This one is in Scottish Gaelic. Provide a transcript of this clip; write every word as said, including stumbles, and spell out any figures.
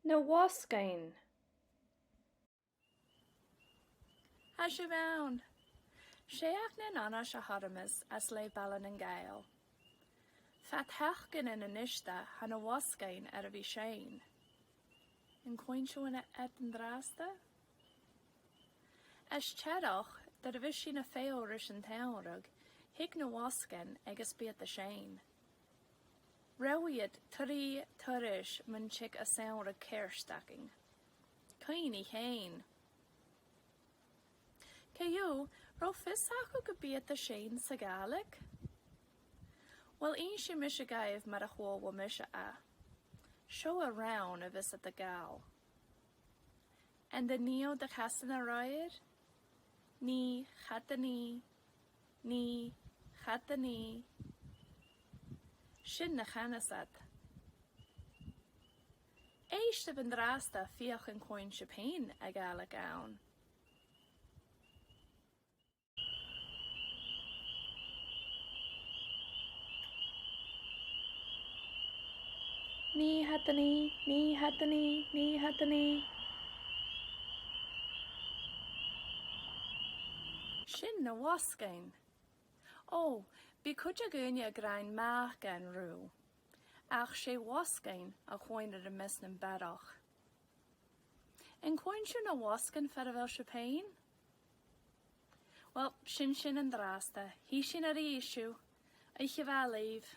Na bhosgain. Tha sibh ann. 'S e Aonghas Aonghais a th' orm às leth Baile nan Gàidheal. Fad sheachdain a-nis, tha na bhosgain air a bhith a' seinn. An cluinn sibh iad an-dràsta? As t-earrach, dar a bhios sinn a' feitheamh ris an t-samhradh, thig na bhosgain agus bidh iad a' seinn. Reoidh iad trì turais mun tig an samhradh ceart againn. Cuimhnich fhèin. Co-dhiù, an robh fios agaibh gum bi iad a' seinn sa Ghàidhlig? Uill, innsidh mise dhuibh mar a chuala mise e. Seo an rann a bhios iad a' gabhail. An do nigh thu do chasan a-raoir? Nigh, cha do nigh, nigh, cha do nigh. Sin na chanas iad. Èistibh an-dràsta feuch an cluinn sibh fhèin a' Ghàidhlig ann. Nigh, cha do nigh, nigh, cha do nigh, nigh, cha do nigh. Sin na bhosgain. Ò, bidh cuid de dhaoine ag ràdh màc an rù. Ach 's e bhosgain a chluinnear am measg nam bàrach. An cluinn sibh na bhosgain far a bheil sibh fhèin? Uill, sin sin an-dràsta. Chì sinn a-rithist sibh. Oidhche mhath leibh.